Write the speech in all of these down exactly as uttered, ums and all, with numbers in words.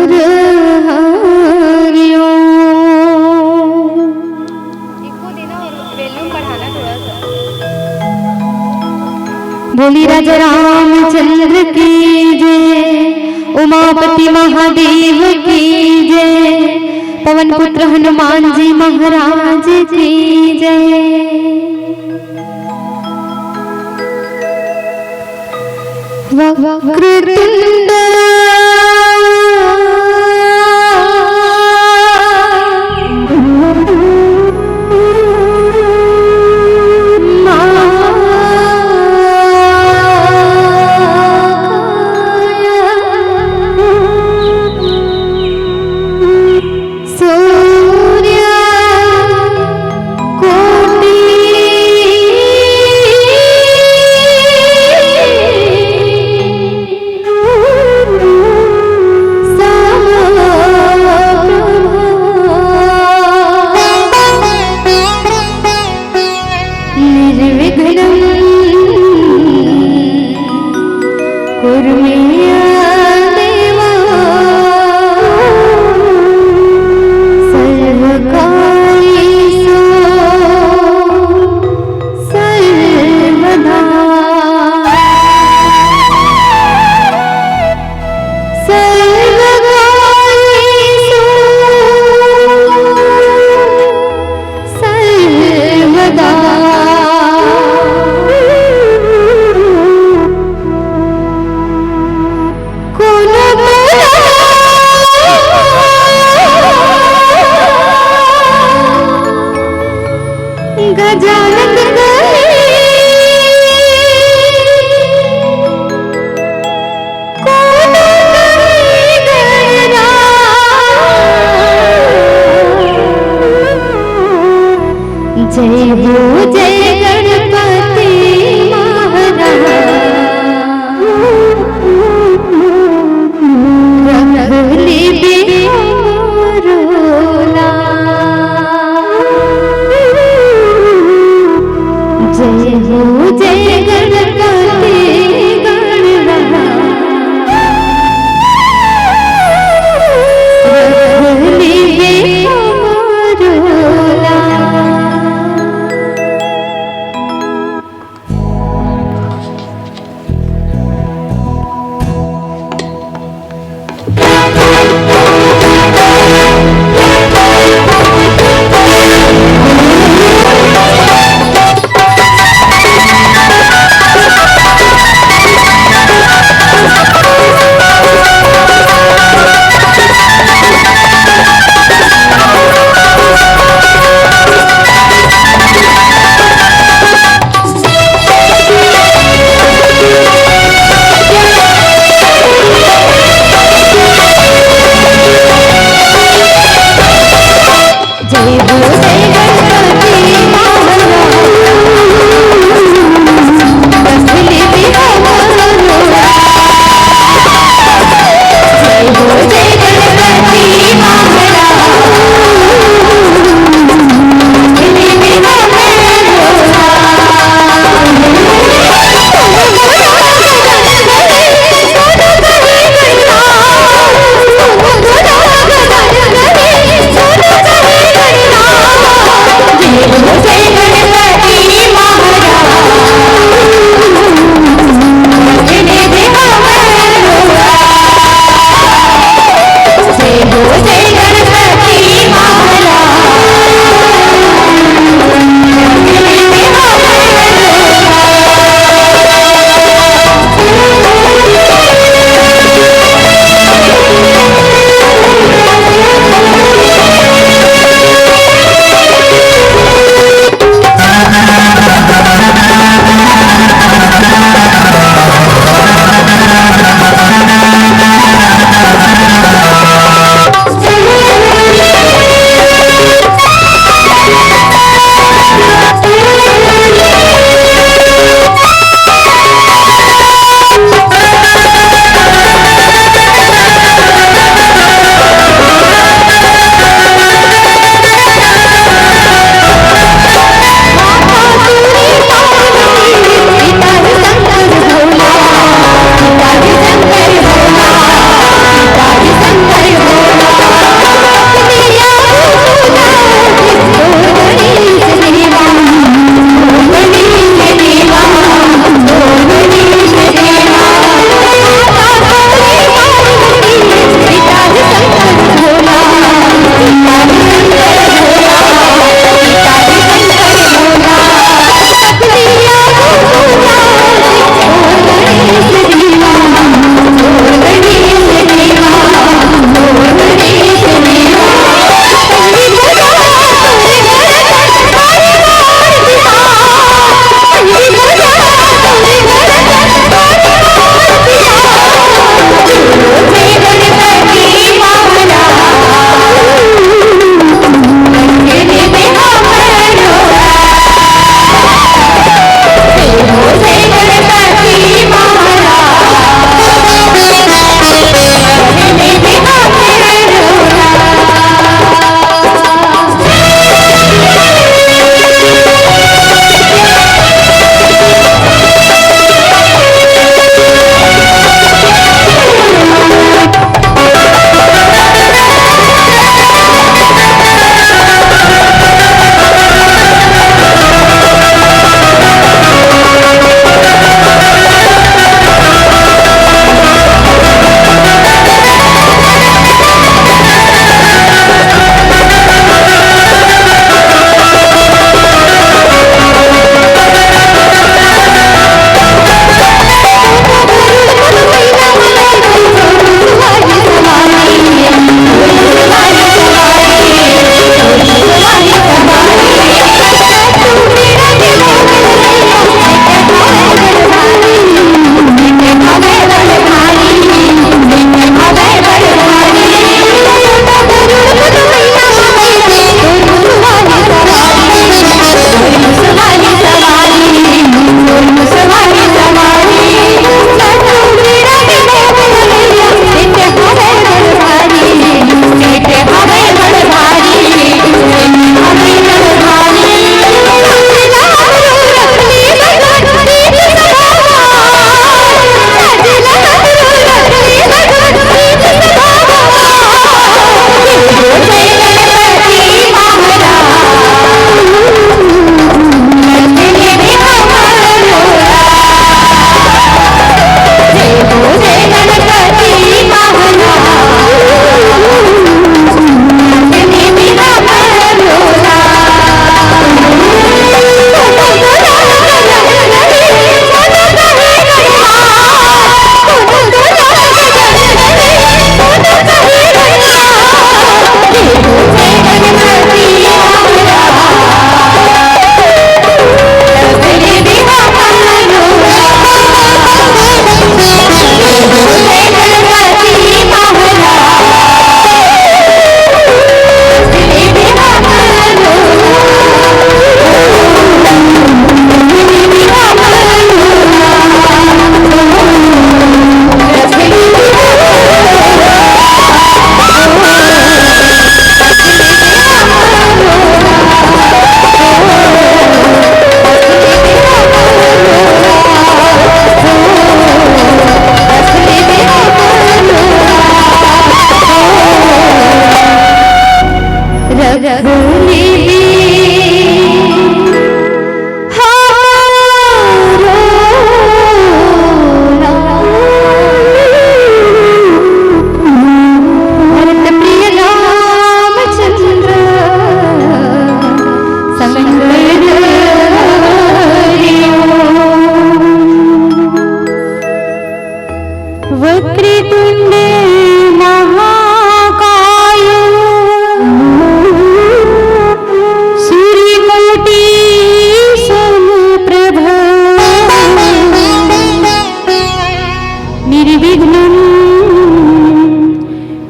Hariom. Eco देना और volume बढ़ाना थोड़ा सा। बोली राजा रामचंद्र की जय, उमापति महादेव की जय, पवन पुत्र हनुमान जी महाराज की जय। वक्रतुंड सूर्य कोटि समप्रभा। निर्विघ्नं कुरु मे देवा सर्वकार्येषु सर्वदा। सर्वकार्येषु सर्वदा। कोनो गजानन कहे, कोनो कहे गणराज। जय हो जय गणपति महाराज। रख लेबे हमरो लाज। जय हो जय गणपति गणराज। रख लेबे हमरो लाज।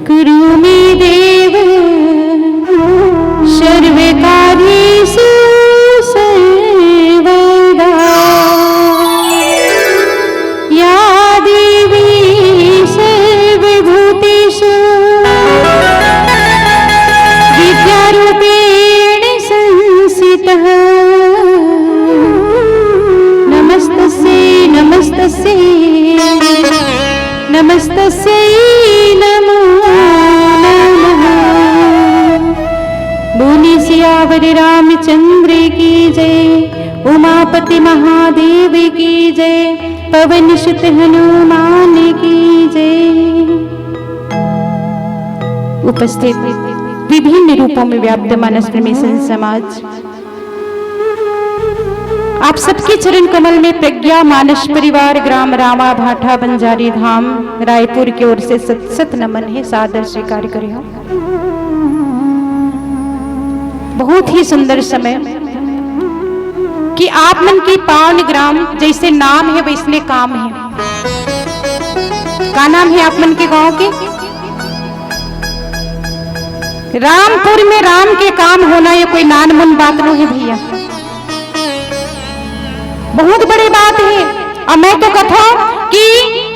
कुरु मे देव सर्वकार्येषु सर्वदा। या देवी सर्वभूतेषु विद्यारूपेण संस्थितः। नमस्तस्यै नमस्तस्यै नमस्तस्यै नमो नमः। बोलिए सियावर रामचंद्र की जय, उमापति महादेव की जय, पवन सुत हनुमान की जय। उपस्थित विभिन्न रूपों में व्याप्त मानस प्रेमी संत समाज, आप सबके चरण कमल में प्रज्ञा मानस परिवार, ग्राम रामा भाटा, बंजारी धाम, रायपुर की ओर से सत सत नमन है, सादर स्वीकार करियो। बहुत ही सुंदर समय कि आप मन की पावन ग्राम, जैसे नाम है वैसने काम है। का नाम है आप मन के गांव के? रामपुर में राम के काम होना ये कोई नानमुन बात नो है भैया, बहुत बड़ी बात है। और मैं तो कथों कि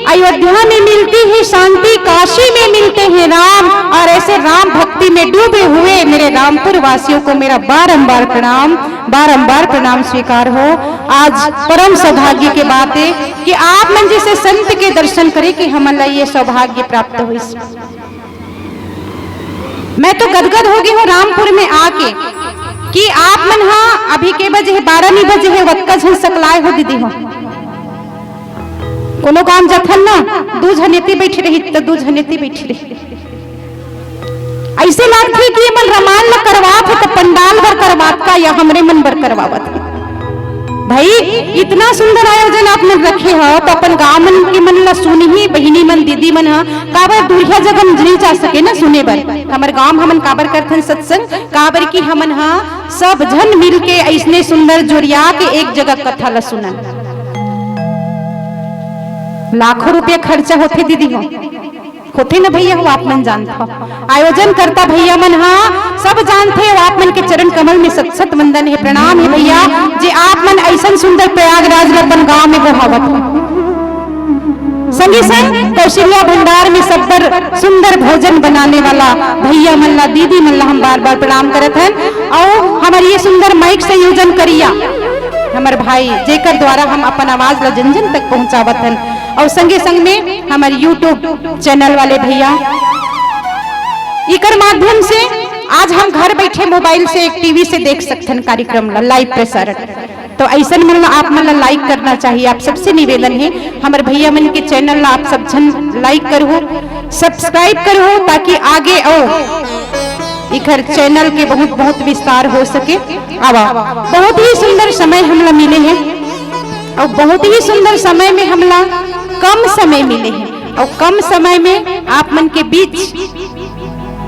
अयोध्या में मिलती है शांति, काशी में मिलते हैं राम, और ऐसे राम भक्ति में डूबे हुए मेरे रामपुर वासियों को मेरा बारंबार प्रणाम, बारंबार प्रणाम स्वीकार हो। आज परम सौभाग्य के बात है कि आप मन जैसे संत के दर्शन करे कि हमन ला ये सौभाग्य प्राप्त होइस। मैं तो गदगद हो गे हों रामपुर में आके कि आप मन हा अभी के बजे हे, बारह नी बजे हे, वतका झन सकलाए हो दीदी हो। कोनो काम जथन ना, दू झन एती बइठे रही त दू झन एती बइठे रही। अइसे लागथे कि ये मन रमायन ला करवात हे त पंडाल बर करवात का या हमरे मन बर करवावत हे। भाई, इतना सुंदर आयोजन आप मन रखे हो, तो अपन गांव मन के मन ला सुनही बहिनी मन, दीदी मन ह, काबर दूरिहा जगह म नइ जा सके ना सुने बर। हमर गांव म हमन काबर करथन सत्संग, काबर कि हमन ह सब झन मिल के अइसने सुंदर जोरिया के एक जगह कथा ला सुनन। लाखों रुपया खर्चा होथे दीदी हो, होथे ना भैया हो, आप मन जानत हो। आयोजन करता भैया मन हा सब जानथे, आप मन के चरण कमल में सत सत वंदन हे, प्रणाम हे भैया, जे आप मन अइसन सुंदर प्रयागराज ल अपन गांव में बोहावत हो। संगे संग कौशल्या भंडार में सब्बर सुंदर भोजन बनाने वाला भैया मन ला, दीदी मन ला हम बार बार प्रणाम करत हन। अउ हमर ये सुंदर माइक संयोजन करिया हमर भाई, जेकर द्वारा हम अपन आवाज ला जन जन तक पहुंचावत हन, अउ संगे संग में हमर YouTube चैनल वाले भैया, इकर माध्यम से आज हम घर बैठे मोबाइल से एक टीवी से देख सकथन कार्यक्रम ला, लाइव प्रसारण। तो अइसन मन ला आप मन ला लाइक करना चाहिए। आप सबसे निवेदन हे, हमर भैया मन के चैनल ला आप सब झन लाइक करहू, सब्सक्राइब करहू, ताकि आगे अउ इखर चैनल के बहुत बहुत विस्तार हो सके। आवा, बहुत ही सुंदर समय हमला मिले हे, अउ बहुत ही सुंदर समय में हमला कम समय मिले हे, अउ कम समय में आप मन के बीच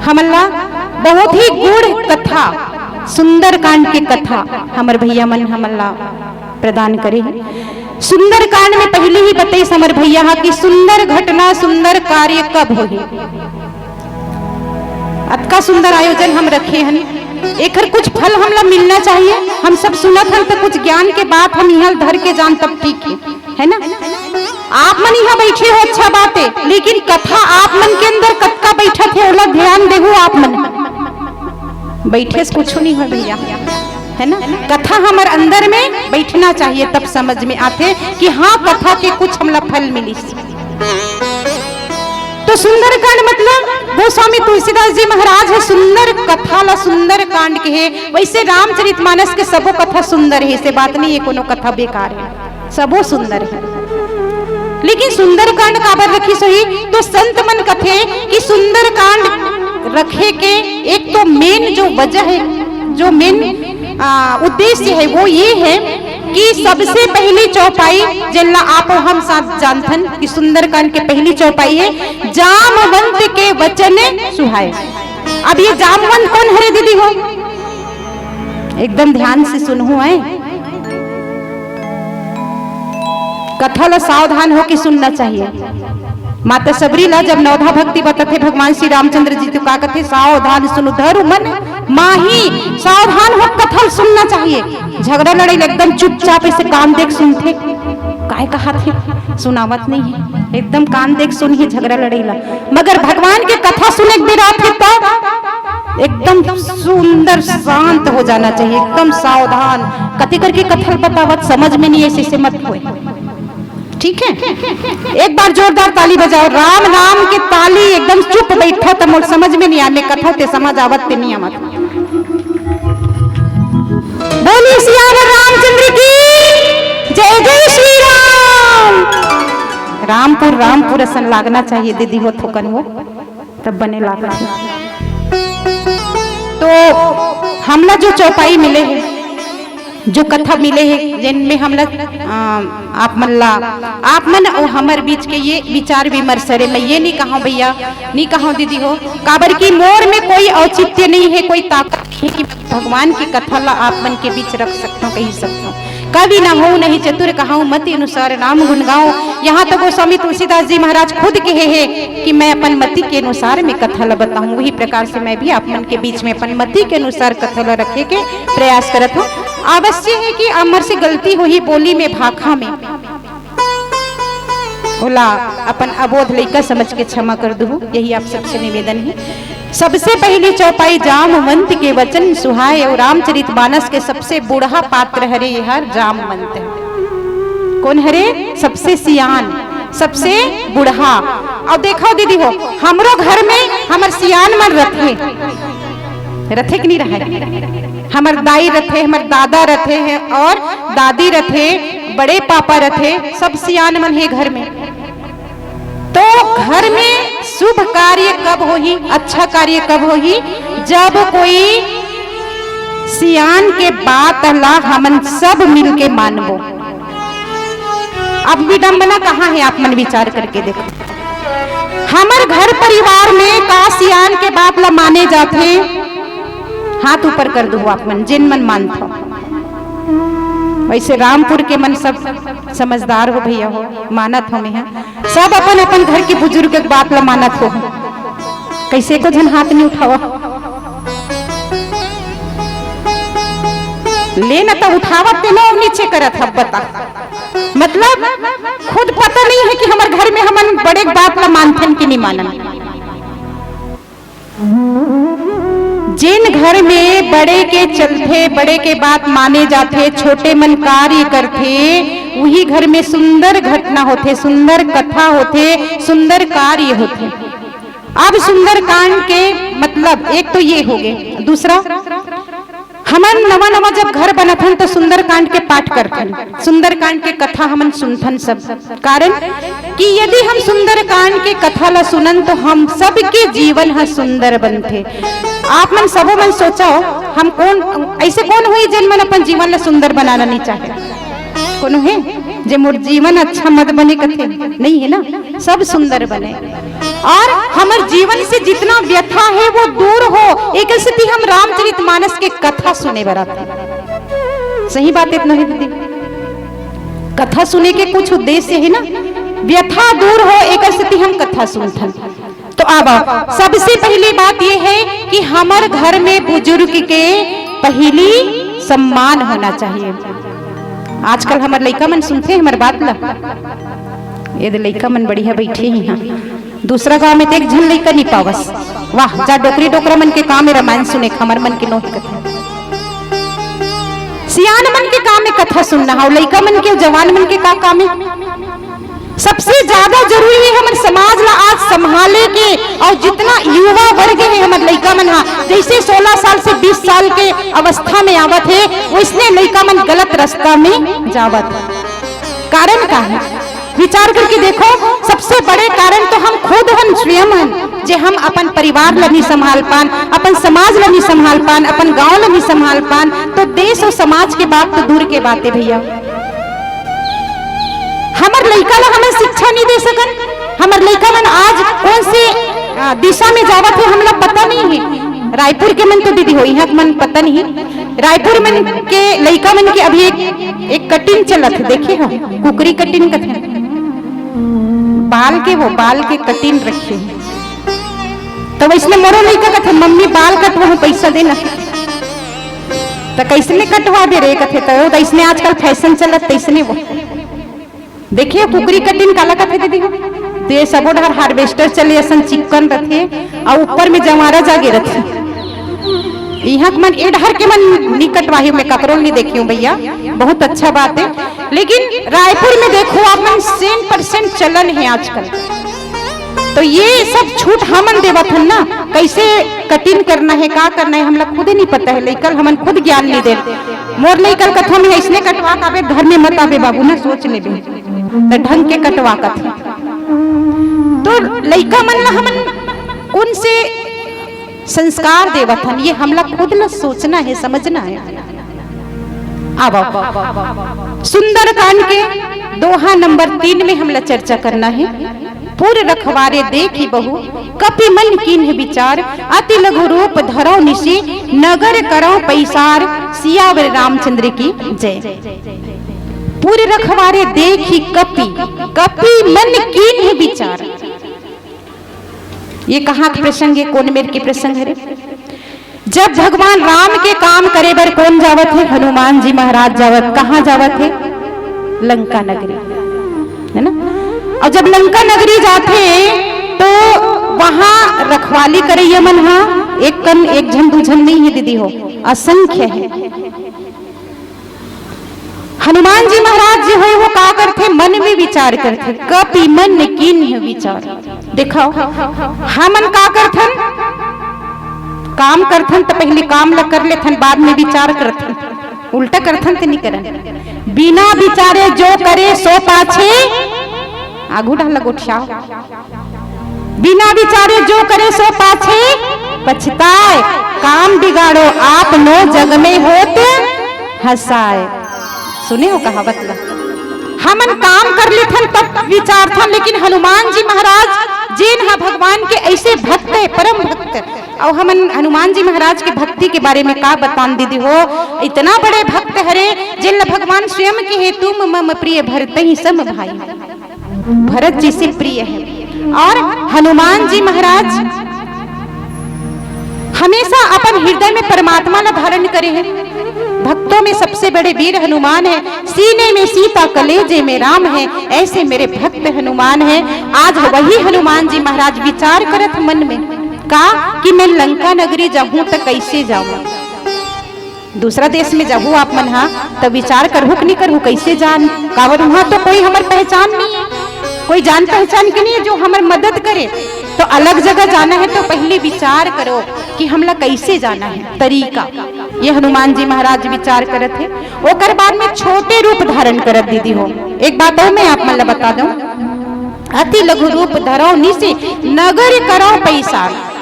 हमला बहुत ही गूढ़ कथा, सुंदरकांड के कथा हमर भैया मन हमला प्रदान करे हे। सुंदरकांड में पहिली ही बतइस हमर भैया हा कि सुंदर घटना, सुंदर कार्य कब होही। अतका सुंदर आयोजन हम रखे हन, एखर कुछ फल हमला मिलना चाहिए। हम सब सुनत हन त कुछ ज्ञान के बात हम इहाँ धर के जान तब ठीक हे, है ना? आप मन इहाँ बइठे हो, अच्छा बात हे, लेकिन कथा आप मन के अंदर कतका बइठत हे, ओला ध्यान देहू आप मन। बइठे से कुछु नइ होय भैया, है ना? कथा हमर अंदर में बइठना चाहिए, तब समझ में आथे कि हाँ, कथा के कुछ हमला फल मिलिस। तो सुंदरकांड मतलब गोस्वामी तुलसीदास जी महाराज ह सुंदर कथा ला सुंदरकांड कहे, वइसे रामचरितमानस के सबो कथा सुंदर हे, अइसे बात नइ हे कोनो कथा बेकार हे, सबो सुंदर हे। लेकिन सुंदरकांड काबर रखिस होही, तो संत मन कथे कि सुंदरकांड रखे के एक तो मेन जो वजह हे, जो मेन आ, उद्देश्य हे, वो ये हे कि सबसे पहिली चौपाई, जेन ला आप अउ हम सब जानथन कि सुंदरकांड के पहिली चौपाई हे, जामवंत के वचन सुहाए। अब ये जामवंत कोन हरे दीदी हो? एकदम ध्यान से सुनहू, आय, कथा ला सावधान होके सुनना चाहिए। माता सबरी ला जब नवधा भक्ति बताथे भगवान श्री रामचंद्र जी, तो का कथे? "सावधान सुन धरु मन माही।" सावधान हो, कथा ल सुनना चाहिए। झगड़ा लड़ाई ल एकदम चुपचाप ऐसे कान देख सुनथे, काय कहा थे, सुनावत नहीं है, एकदम कान देख सुनही झगड़ा लड़ाई ला। मगर भगवान के कथा सुने के बेरा आथे, तब एकदम सुंदर शांत हो जाना चाहिए, एकदम सावधान। कते करके कथा ल बतावत, समझ में नहीं, ऐसे से मत होए। ठीक है, एक बार जोरदार ताली बजाओ। राम नाम के ताली एकदम चुप बैठा, त मोर समझ में नहीं आने कथा ते समझ आवत ते नहीं आवत। बोली सियावर रामचंद्र की जय, जय श्री राम। रामपुर, रामपुर असन लागना चाहिए दीदी हो, थोकन हो, तब बने लागथे। तो हमला जो चौपाई मिले है, जो कथा मिले हे, जेन में हमला, अ, आप मन ला, आप मन अउ हमर बीच के ये विचार विमर्श हरे। मैं ये नहीं कहूँ भैया, नहीं कहूँ दीदी हो, काबर कि मोर में कोई औचित्य नहीं है, कोई ताकत नहीं है कि भगवान की कथा ला आप मन के बीच रख सकता हूँ, कही सकता हूँ। कवि ना हो नहीं चतुर कहाऊँ, मति अनुसार राम गुण गाऊँ। यहाँ तो गोस्वामी तुलसीदास जी महाराज खुद कहे हैं कि मैं अपन मति के अनुसार में कथा ला बताऊँ, वही प्रकार से मैं भी आप मन के बीच में अपन मति के अनुसार कथा ला रखे के प्रयास करत हूँ। अवश्य है कि अमर से गलती होही बोली में, भाखा में, ओला अपन अबोध लइका समझ के क्षमा कर दुहू, यही आप सबसे निवेदन है। सबसे पहली चौपाई जामवंत के वचन सुहाए और रामचरित मानस के सबसे बूढ़ा पात्र हरे ये हर जामवंत है। कौन हरे? सबसे सियान, सबसे बूढ़ा। अब देखो दीदी हो, हमरो घर में हमर सियान मन रथे, रथे कि नहीं रहे? हमर दाई रथे, हमर दादा रथे हैं और दादी रथे, बड़े पापा रथे, सब सियान मन है घर में। तो घर में शुभ कार्य कब होही, अच्छा कार्य कब होही? जब कोई सियान के बात ला हमन सब मिलके मानबो। अब विडंबना कहाँ है, आप मन विचार करके देखो। हमर घर परिवार में का सियान के बात ला माने जाथे? हाथ ऊपर कर दो आप मन, जिन मन मानत हो। वैसे रामपुर के मन सब समझदार हो भैया हो, मानत हो मैं, सब अपन अपन घर के बुजुर्ग के बात ला मानत हो। कैसे को झन हाथ नहीं उठावा? ले न तो उठावत ते लो, नीचे करत हब बता। मतलब खुद पता नहीं है कि हमर घर में हमन बड़े के बात ला मानथन कि नहीं मानन। जेन घर में बड़े के चलथे, बड़े के बात माने जाथे, छोटे मन कार्य करथे, उही घर में सुंदर घटना होथे, सुंदर कथा होथे, सुंदर कार्य होथे। अब सुंदरकांड के मतलब एक तो ये हो गए, दूसरा हमन नवा नवा जब घर बनाथन तो सुंदरकांड के पाठ करथन, सुंदरकांड के कथा हमन सुनथन सब। कारण कि यदि हम सुंदरकांड के कथा ला सुनन तो हम सबके जीवन ह सुंदर बनथे। आप मन सबो मन सोचो, हम कौन ऐसे कौन होई जेन मन अपन जीवन ला सुंदर बनाना नहीं चाहे? कोनो है जे मोर जीवन अच्छा मत बने कथे? नहीं है ना, सब सुंदर बने। और हमर जीवन से जितना व्यथा है वो दूर हो, एक सेती हम रामचरित मानस के कथा सुने बर आथे। सही बात इतना है दीदी, कथा सुने के कुछ उद्देश्य है ना, व्यथा दूर हो, एक सेती हम कथा सुनथन। तो अब सबसे पहली बात ये है कि हमर घर में बुजुर्ग के पहली सम्मान होना चाहिए। आजकल हमर लइका मन सुनथे हमर बात ला, ये दे लइका मन बढ़िया बैठे ही हाँ। दूसरा गांव में तो एक झन लइका नहीं पावस। वाह, जा डोकरी डोकरा मन के काम है रामायण सुने, हमर मन के नोहे कथा। सियान मन के काम है कथा सुनना, हाँ, लइका मन के, जवान मन के का काम है? सबसे ज्यादा जरूरी है हमर समाज ला आज संभाले के, और जितना युवा वर्ग है हमर लइका मन हा, जैसे सोलह साल से बीस साल के अवस्था में आवत है, वैसने लइका मन गलत रास्ता में जावत है। कारण का है? विचार करके देखो, सबसे बड़े कारण तो हम खुद हन, स्वयं हन, जे हम अपन परिवार ला नहीं संभाल पान, अपन समाज ला नहीं संभाल पान, अपन गांव ला नहीं संभाल पान, तो देश और समाज के बात तो दूर के बात है भैया। हमर लइका ला हमन शिक्षा नहीं दे सकन। हमर लइका मन आज कौन से, अ, दिशा में जावत है, हमला पता नहीं है। रायपुर के मन तो दीदी हो, यहाँ के मन पता नहीं। रायपुर मन के लइका मन के अभी एक, एक कटिंग चलत है, देखे हो, कुकरी कटिंग कथे। बाल के, वो बाल के कटिंग रखे हे। त वइसने मोरो लइका कथे, "मम्मी, बाल कटवाहूं, पइसा देना।" त कइसने कटवाबे रे, कथे, त अइसने आजकल फैशन चलत, तइसने वो। देखे हो कुकरी कटिंग काला कथे दीदी हो? त ये सबो डहर harvester चले असन चिक्कन रथे, अउ ऊपर में जंवारा जागे रथे। इहां के मन ए डहर के मन नी कटवाही, मैं ककरो नी देखी हूं भइया, बहुत अच्छा बात हे। लेकिन रायपुर में देखो आप मन, सेंट परसेंट चलन हे आजकल। त ये सब छूट हमन देवत हन ना, कइसे कटिंग करना हे, का करना हे, हमला खुदे नी पता हे। लइका ल हमन खुद ज्ञान नी देन। मोर लइका ल कथों, "मैं अइसने कटवा के आबे, घर में मत आबे बाबू ना, सोच लेबे।" त ढंग के कटवा कथे। त लइका मन ला हमन कोन से संस्कार देवत हन, ये हमला खुद ला सोचना हे, समझना हे। आवा, सुंदरकांड के दोहा नंबर तीन में हमला चर्चा करना हे। पुर रखवारे देखि बहु, कपि मन कीन्ह विचार, अति लघु रूप धरौ निसि, नगर करौ पैसार। सियावर रामचंद्र की जय। पुर रखवारे देखि कपि, कपि मन कीन्ह विचार। ये कहाँ के प्रसंग हे, कोन मेर के प्रसंग हरे? जब भगवान राम के काम करे बर कोन जावत हे? हनुमान जी महाराज जावत। कहाँ जावत हे? लंका नगरी, हे ना? अउ जब लंका नगरी जाथे त वहाँ रखवाली करइया मन हा एक कन, एक झन दू झन नइ हे दीदी हो, असंख्य हे। हनुमान जी महाराज जे होय, वो का करथे? मन में विचार करथे। कपि मन कीन्ह विचार। देखव, हमन का करथन? काम करथन त पहिली काम ल कर लेथन, बाद में विचार करथन। उल्टा करथन त नी करन। बिना विचारे जो करे सो पाछे, आगू डहर ल गोठियाव। बिना विचारे जो करे सो पाछे पछताय, काम बिगाड़ो आपनो जग में होत हँसाय। सुने हो कहावत ला? हमन काम कर लेथन तब विचारथन, लेकिन हनुमान जी महाराज जेन ह भगवान के अइसे भक्त हे, परम भक्त, अउ हमन हनुमान जी महाराज के भक्ति के बारे में का बतान दीदी हो? इतना बड़े भक्त हरे, जेन ल भगवान स्वयं कहे, "तुम मम प्रिय भरतहि सम भाई।" भरत जी से प्रिय हे। अउ हनुमान जी महाराज हमेशा अपन हृदय में परमात्मा ला धारण करे हे। भक्तों में सबसे बड़े वीर हनुमान हे। सीने में सीता, कलेजे में राम हे, ऐसे मेरे भक्त हनुमान हे। आज वही हनुमान जी महाराज विचार करत मन में का कि मैं लंका नगरी जाहूं त कइसे जाहूं? दूसरा देश में जाहू आप मन हा, त विचार करहू कि नी करहू, कइसे जान? काबर उहाँ तो कोई हमर पहचान नइ हे, कोई जान पहचान के नइ हे जो हमर मदद करे। त अलग जगह जाना हे त पहिली विचार करो कि हमला कइसे जाना हे, तरीका। ये हनुमान जी महाराज विचार करत हे। ओकर बाद में छोटे रूप धारण करत दीदी हो। एक बात अउ मैं आप मन ला बता दंव, अति लघु रूप धरौ निसि, नगर करौ पैसार।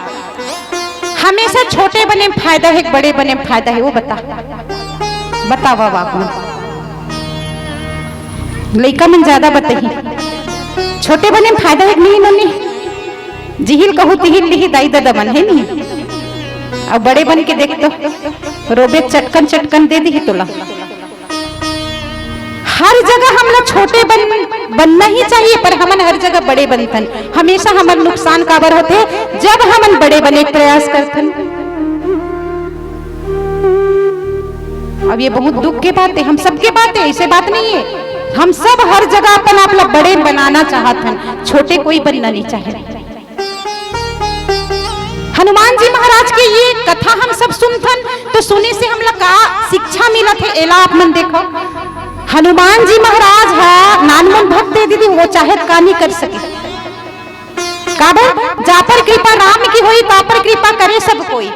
हमेशा छोटे बने में फायदा हे कि बड़े बने में फायदा हे, वो बता, बतावा बाबू। लइका मन ज्यादा बताही, छोटे बने में फायदा हे कि नहीं नोनी? जिहिल कहू तिहिल लिही दाई ददा मन, हे नहीं? अब बड़े बन के देख तो, रोबे चटकन चटकन दे दिही तोला। हर जगह हमला छोटे बन, बनना ही चाहिए, पर हमन हर जगह बड़े बनथन। हमेशा हमर नुकसान काबर होथे, जब हमन बड़े बने के प्रयास करथन। अब ये बहुत दुख के बात हे, हम सबके बात हे, अइसे बात नहीं हे। हम सब हर जगह अपन आप ला बड़े बनाना चाहत हन, छोटे कोई बनना नहीं चाहे। हनुमान जी महाराज के ये कथा हम सब सुनथन, त सुने से हमला का शिक्षा मिलत हे, एला आप मन देखव। हनुमान जी महाराज ह नानमुन भक्त हे दीदी, वो चाहे त का नइ कर सके। काबर? जा पर कृपा राम की होई, ता पर कृपा करे सब कोई।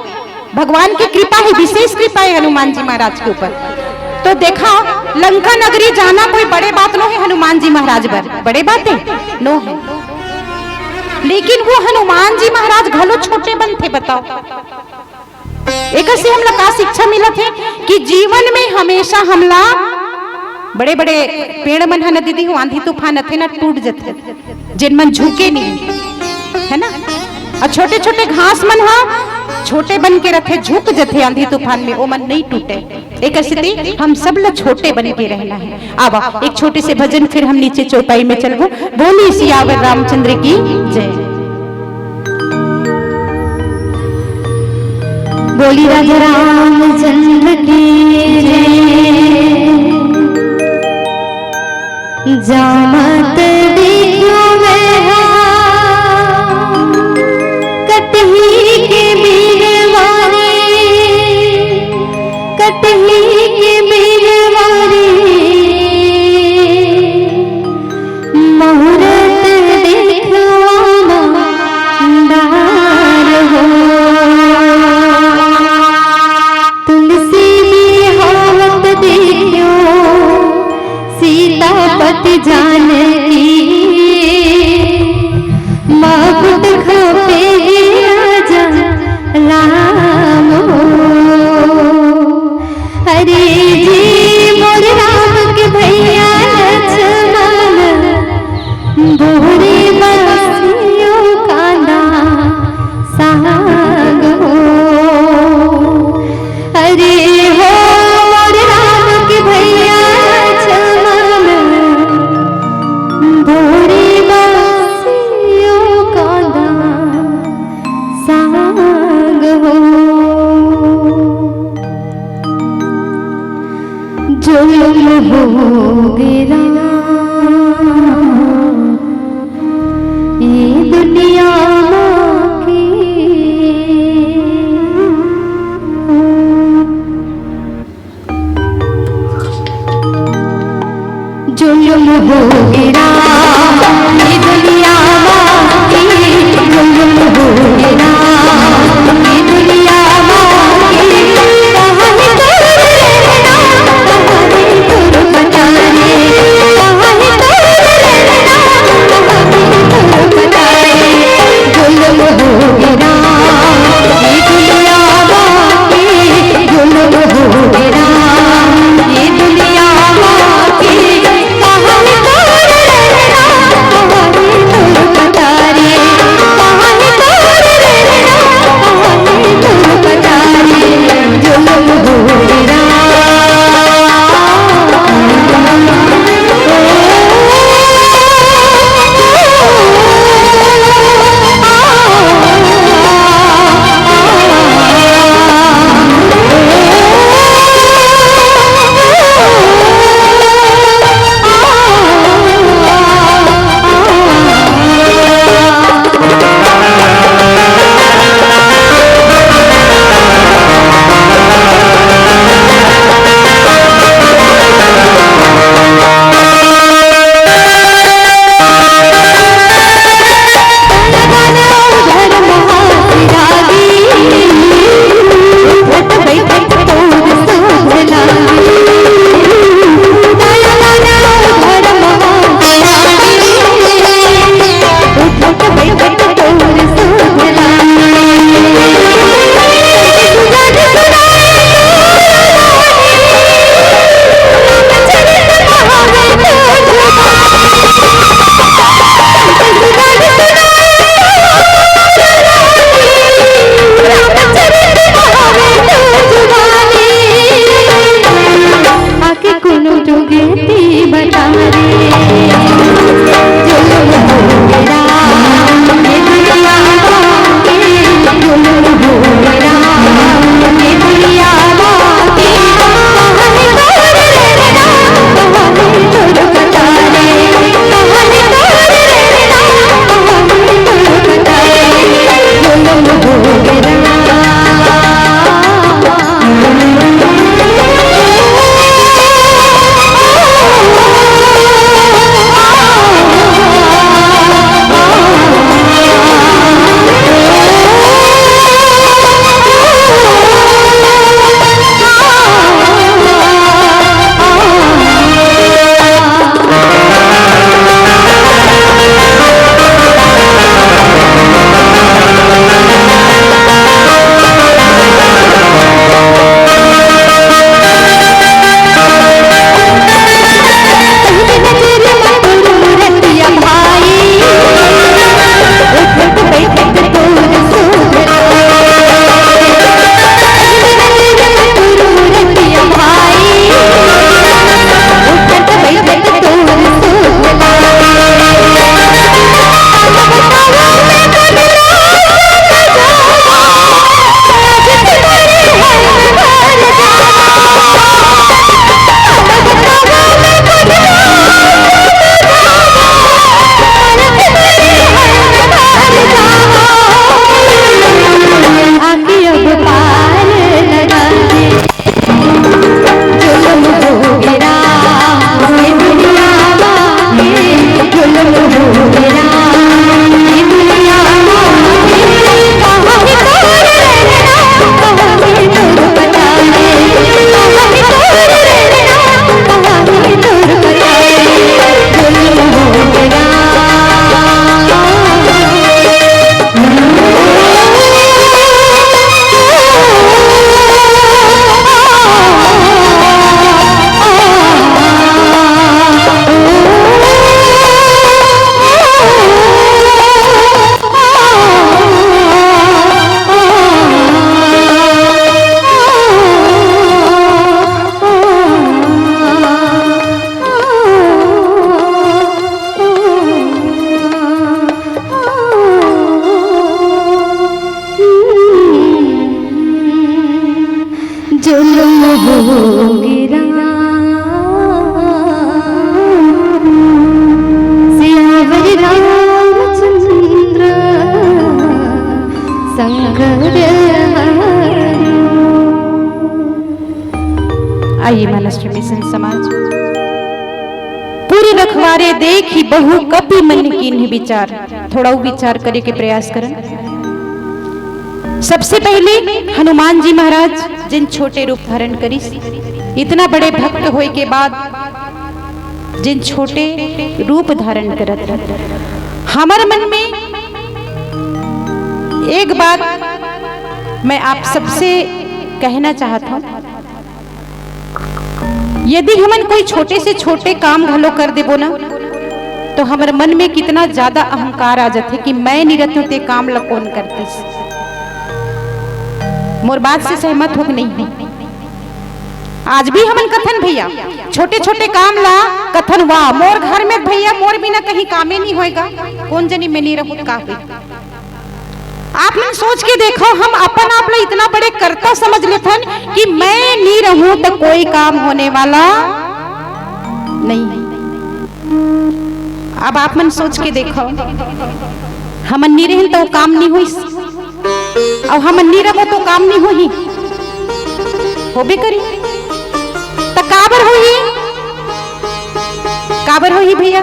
भगवान की कृपा हे, विशेष कृपा हे हनुमान जी महाराज के ऊपर। त देखा, लंका नगरी जाना कोई बड़े बात नो हे हनुमान जी महाराज बर, बड़े बात हे? नो हे। लेकिन वो हनुमान जी महाराज घलो छोटे बनथे, बताव। एकर से हमला का शिक्षा मिलत हे कि जीवन में हमेशा हमला बड़े-बड़े पेड़ मन ह न दीदी हो, आंधी तूफान आथे न, टूट जथे, जेन मन झुके नहीं, हे ना? अउ छोटे-छोटे घास मन ह छोटे बन के रथे, झुक जथे आंधी तूफान में, ओ मन नहीं टूटे। एक सेती हम सब ला छोटे बन के रहना है। अब एक छोटे से भजन, फिर हम नीचे चौपाई में चलबो। बोली सियावर रामचंद्र की जय। बोली राजा रामचंद्र की जय। जामत देखियो मैं हा कटही के बीरवारी, कटही के बीरवारी, मुहूर्त देखवाना डार हो। तुलसी बिहावत देखियो सीतापति जान शंकर। आइए मानस मिशन समाज। पुर रखवारे देखि बहु कपि मनि कीन्ह विचार। थोड़ा विचार करे के प्रयास करन। सबसे पहले हनुमान जी महाराज जिन छोटे रूप धारण करिस, इतना बड़े भक्त होए के बाद जिन छोटे रूप धारण करत हे। हमर मन में एक बात मैं आप सबसे कहना चाहत हूँ, यदि हमन कोई छोटे से छोटे काम घलो कर देबो ना, तो हमर मन में कितना ज्यादा अहंकार आ जाथे कि मैं नहीं रहती ते काम ला कौन करतीस। मोर बात से सहमत हो कि नहीं हो? आज भी हमन कथन भैया, छोटे छोटे काम ला कथन, वाह मोर घर में भैया मोर बिना कहीं कामे नहीं होएगा, कौन जनी मैं नहीं रहूं का होई। आप मन सोच के देखो, हम अपन आप ला इतना बड़े कर्ता समझ लेथन कि मैं नहीं रहूं तो कोई काम होने वाला नहीं है। अब आप मन सोच के देखो, हमन नहीं रहन तो काम नहीं होइस, अउ हमन नहीं रहबो तो काम नहीं होही, होबे करी। त काबर होही, काबर होही भैया?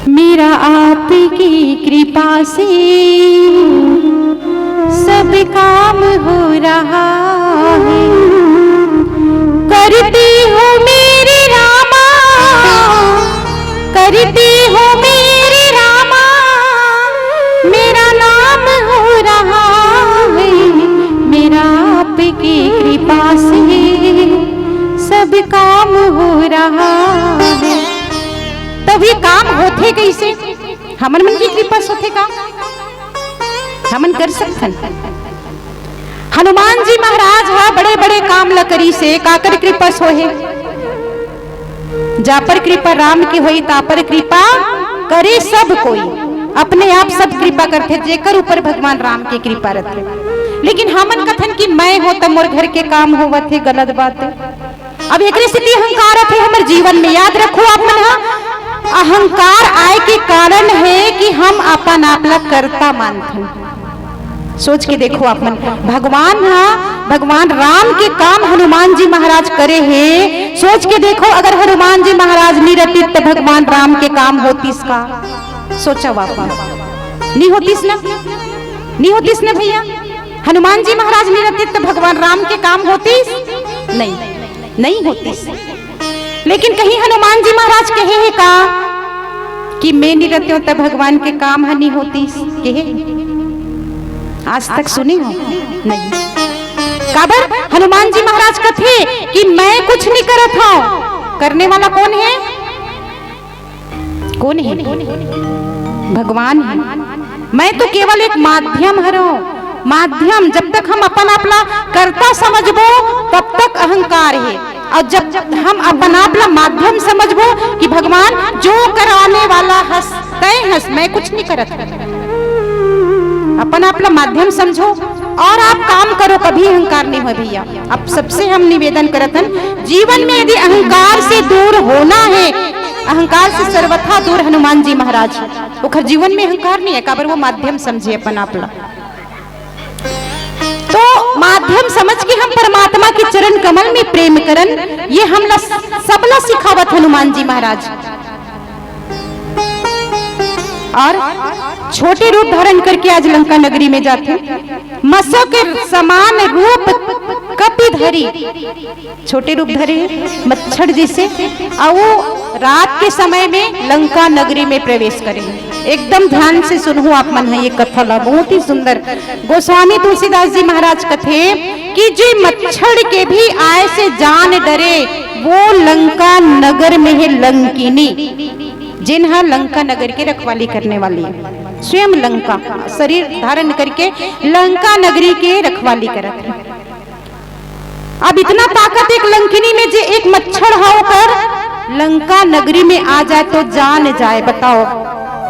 मेरा आपकी कृपा से सब काम हो रहा है। करते हो मेरे रामा, करते हो मेरे रामा, मेरा नाम हो रहा है। मेरा आपकी कृपा से सब काम हो रहा है। तब ये काम होथे कैसे? हमन मन की कृपा से होथे का? हमन कर सकथन। हनुमान जी महाराज हा बड़े बड़े काम ल करिस हे, काकर कृपा से होहे? जा पर कृपा राम की होई, ता पर कृपा करे सब कोई। अपने आप सब कृपा करथे, जेकर ऊपर भगवान राम की कृपा रथे। लेकिन हमन कथन कि मैं हो त मोर घर के काम होवत हे, गलत बात हे। अब एकरे सेती अहंकार आथे हमर जीवन में। याद रखो आप मन ह, अहंकार आए के कारण हे कि हम अपन आप ला कर्ता मानथन। सोच के देखो आप मन, भगवान ह, भगवान राम के काम हनुमान जी महाराज करे हे। सोच के देखो, अगर हनुमान जी महाराज नहीं रहती तो भगवान राम के काम होतीस का? सोचा आप मन, नहीं होतीस ना, नहीं होतीस ना भैया। हनुमान जी महाराज नहीं रहते तो भगवान राम के काम होतीस? नहीं, नहीं होतीस। लेकिन कहीं हनुमान जी महाराज कहे हे का कि मैं नहीं रहते हो तब भगवान के काम ह नहीं होतीस? कहे? आज तक सुने हो? नहीं। काबर हनुमान जी महाराज कथे कि मैं कुछ नहीं करत हूं, करने वाला कौन है? कौन है? भगवान है। मैं तो केवल एक माध्यम हरव, माध्यम। जब तक हम अपन आप ला कर्ता समझबो, तब तक अहंकार है। और जब हम अपन आप ला माध्यम समझबो कि भगवान जो कराने वाला हस, तय हस, मैं कुछ नहीं करत। अपन आप ला माध्यम समझो और आप काम करो, कभी अहंकार नहीं हो भैया। आप सबसे हम निवेदन करत हन, जीवन में यदि अहंकार से दूर होना है, अहंकार से सर्वथा दूर हनुमान जी महाराज, ओखर जीवन में अहंकार नहीं है, काबर वो माध्यम समझे अपन आप ला। तो माध्यम समझ के हम परमात्मा के चरण कमल में प्रेम करन, ये हम ला, सब ला सिखावत हनुमान जी महाराज। और छोटे रूप धारण करके आज लंका नगरी में जाथे। मसो के समान रूप कपि धरी, छोटे रूप धरे मच्छर जैसे, और वो रात के समय में लंका नगरी में प्रवेश करे। एकदम ध्यान से सुनहु आप मन ह ये कथा ला, बहुत ही सुंदर। गोस्वामी तुलसीदास जी महाराज कथे कि जो मच्छर के भी आए से जान डरे, वो लंका नगर में है लंकिनी, जिन ह लंका नगर के रखवाली करने वाली है। स्वयं लंका, शरीर धारण करके लंका नगरी के रखवाली करत है। अब इतना ताकत एक लंकिनी में, जे एक मच्छर ह ओकर लंका नगरी में आ जाए तो जान जाए। बताओ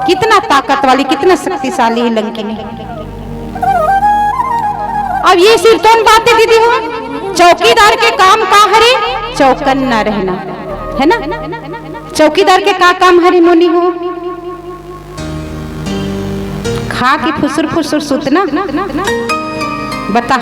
कितना ताकत वाली, कितना शक्तिशाली है लंकिनी। अब ये सिरतोन बात है दीदी हो, चौकीदार के काम का हरे? चौकन्ना रहना, है ना? चौकीदार के का काम हरे मोनी हो? खा के फुसुर फुसुर सुतना। बता,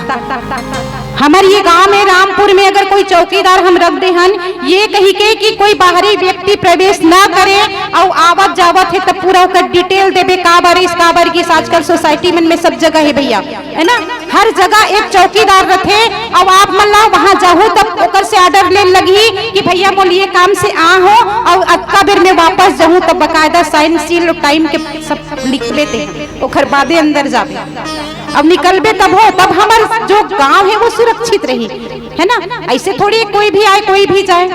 हमर ये गांव में रामपुर में अगर कोई चौकीदार हम रख दे हन, ये कही के कि कोई बाहरी व्यक्ति प्रवेश ना करे, अउ आवत जावत हे त पूरा ओकर डिटेल देबे, काबर इस काबर की आजकल सोसाइटी मन में सब जगह है भैया, है ना, हर जगह एक चौकीदार रथे। अउ आप मन ला वहां जाहू तब ओकर से ऑर्डर लेन लगही कि भैया मोल ये काम से आ हो अउ अतका बेर में वापस जाहू, तब बकायदा साइन सील टाइम के सब लिख लेते हैं, ओखर बादे अंदर जाबे। अब निकलबे तब हो, तब हमर जो गांव है वो सुरक्षित रही, है ना। ऐसे थोड़ी कोई भी आए कोई भी जाए।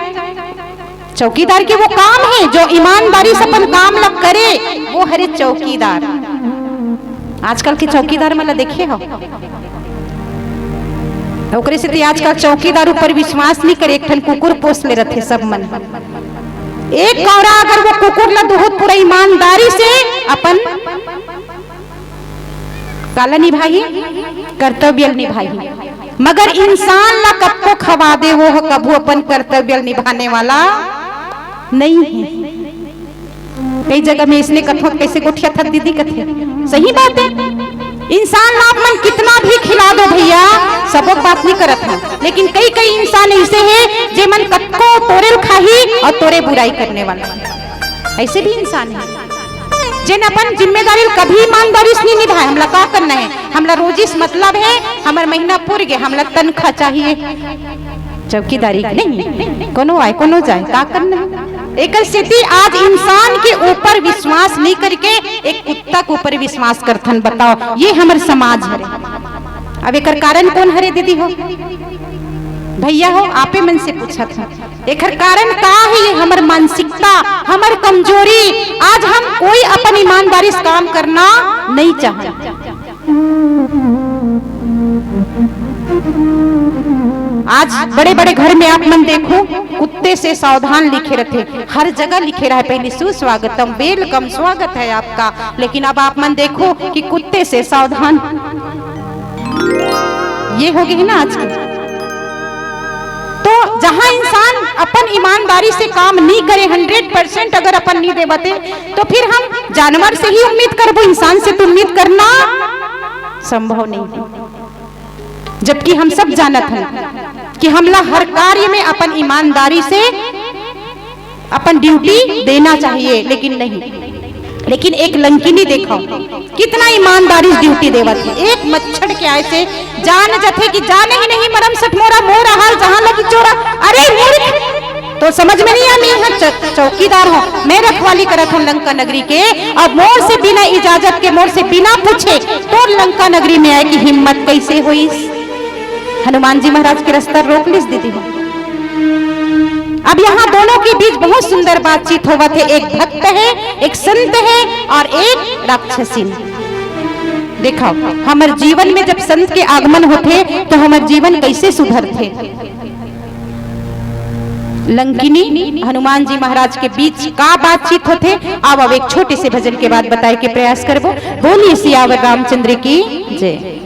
चौकीदार के वो काम है जो ईमानदारी से अपन काम ल करे, वो हरे चौकीदार। आजकल के चौकीदार मन ला देखे हो, ओकरे से ते आजकल चौकीदार ऊपर विश्वास नहीं करे। एक ठन कुकुर पोस ले रथे सब मन, एक कौरा अगर वो कुकुर ला दुहत पूरा ईमानदारी से अपन काला निभाही, कर्तव्य निभाही, मगर इंसान ला कतको खवा दे, वो ह कभू अपन कर्तव्य निभाने वाला नहीं है। कई जगह में इसने कथो, कैसे गोठिया थक दीदी कथे, सही बात है। इंसान ला आप मन कितना भी खिला दो भैया, सबक बात नहीं करत है, लेकिन कई कई इंसान ऐसे हैं जे मन कतको तोरे ल खाही और तोरे बुराई करने वाला है। ऐसे भी इंसान है जेन अपन जिम्मेदारी ल कभी ईमानदारी से नहीं निभाए। हमला का करना है, हमला रोजी से मतलब है, हमर महीना पुर गए, हमला तनख्वाह चाहिए। चौकीदारी के नहीं, कोनो आए कोनो जाए, का करना है? एकर सेती आज इंसान के ऊपर विश्वास नहीं करके एक कुत्ता के ऊपर विश्वास करथन। बताओ, ये हमर समाज हरे। अब एकर कारण कौन हरे दीदी हो, भैया हो, आपे मन से पूछत हन। एकर कारण का है? ये हमर मानसिकता, हमर कमजोरी। आज हम कोई अपन ईमानदारी से काम करना नहीं चाहत। आज बड़े बड़े घर में आप मन देखो, कुत्ते से सावधान लिखे रहते, हर जगह लिखे रहे, पहले सुस्वागतम, वेलकम, स्वागत है आपका, लेकिन अब आप मन देखो कि कुत्ते से सावधान। ये हो गए ना आज के। तो जहां इंसान अपन ईमानदारी से काम नहीं करे, हंड्रेड परसेंट अगर अपन नहीं देवते, तो फिर हम जानवर से ही उम्मीद करबो, इंसान से तो उम्मीद करना संभव नहीं है। जबकि हम सब जानत हन कि हमला हर कार्य में अपन ईमानदारी से अपन ड्यूटी देना चाहिए, लेकिन नहीं। लेकिन एक लंकिनी देखो, कितना ईमानदारी से ड्यूटी देवत है। एक मच्छर के आए से जान जथे कि जाने ही नहीं मरम सठ मोरा मोर आहार जहां लगी चोरा। अरे मूर्ख, तो समझ में नहीं आ, मैं यहाँ च-, चौकीदार हूँ, मैं रखवाली करत हूँ लंका नगरी के। अब मोर से बिना इजाजत के, मोर से बिना पूछे तोर लंका नगरी में आए की हिम्मत कैसे होइस? हनुमान जी महाराज के रास्ता रोक लिस दीदी हो। अब यहाँ दोनों के बीच बहुत सुंदर बातचीत होवत है। एक भक्त है, एक संत है और एक राक्षसीन। देखो, हमर जीवन में जब संत के आगमन होथे तो हमर जीवन कैसे सुधरथे। लंकिनी हनुमान जी महाराज के बीच का बातचीत होथे, अब अब एक छोटे से भजन के बाद बताए के प्रयास करबो। बोलिए सियावर रामचंद्र की जय।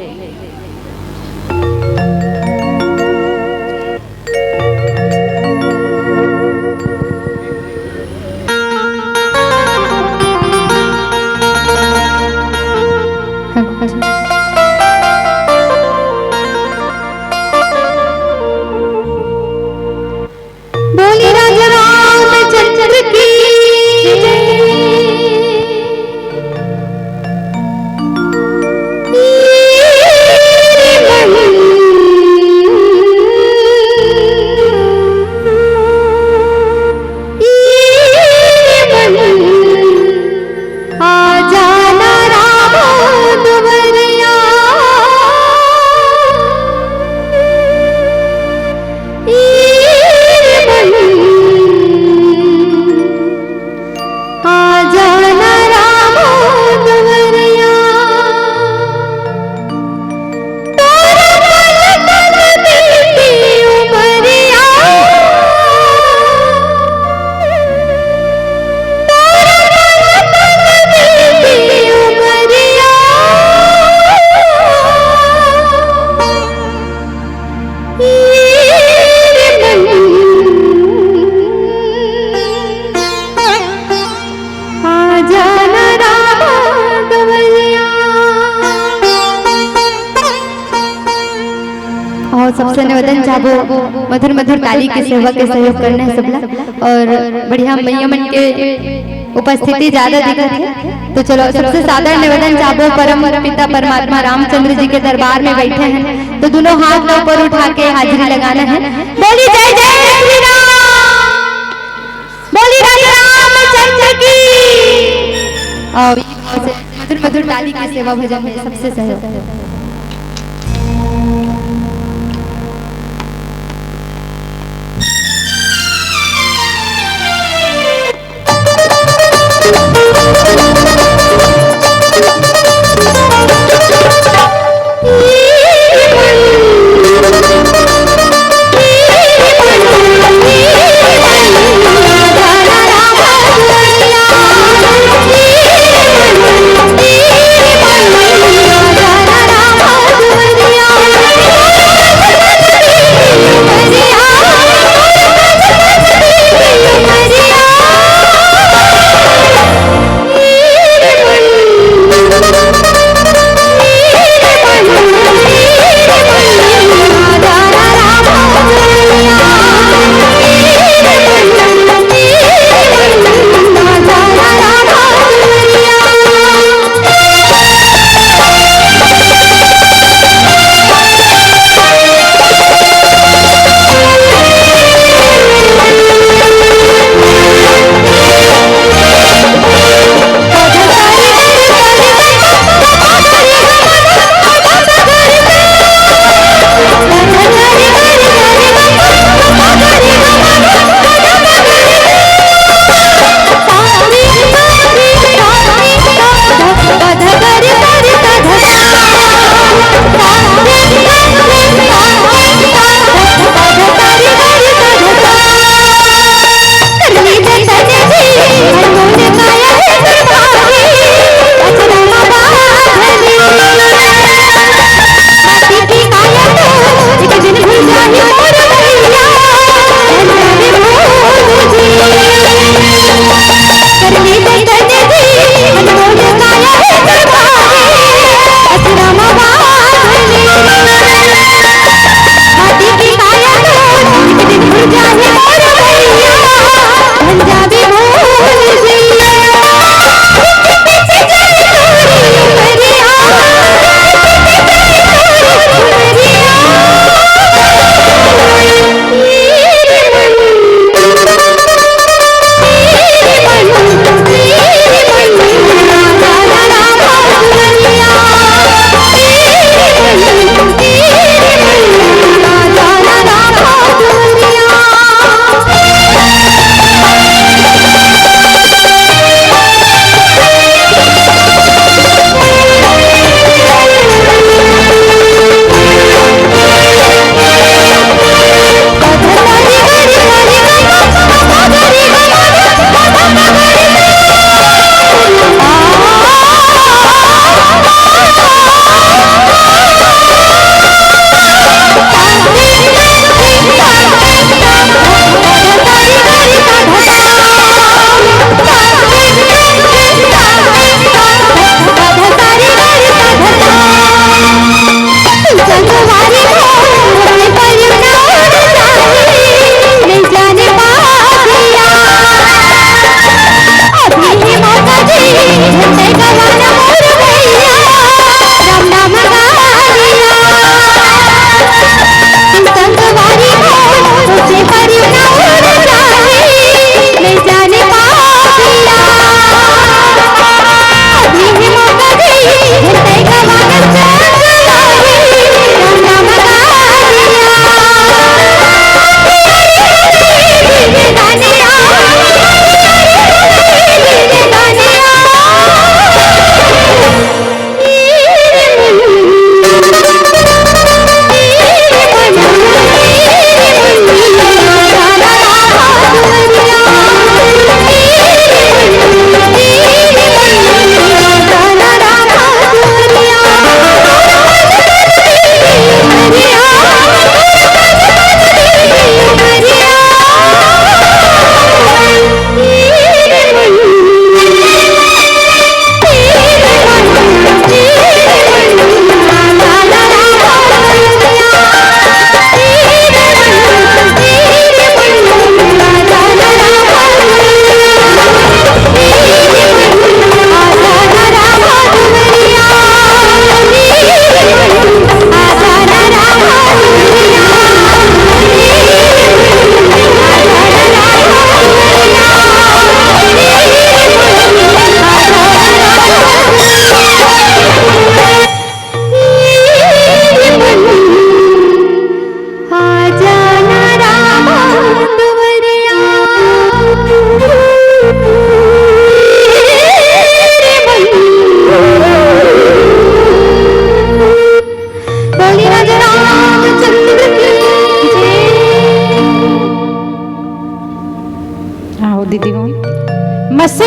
बोले राजा रामचंद्र की जय। अउ सबसे निवेदन चाहबो, मधुर मधुर ताली के सेवा के सहयोग करना है सबला। अउ बढ़िया मइया मन के उपस्थिति ज्यादा दिखत हे, तो चलो, सबसे सादर निवेदन चाहबो, परम पिता परमात्मा रामचंद्र जी के दरबार में बैठे हैं, तो दोनों हाथ ला ऊपर उठा के हाजिरी लगाना है। बोली जय जय श्री राम, बोली राजा रामचंद्र की। अउ मधुर मधुर ताली के सेवा भजन में सबसे सहयोग।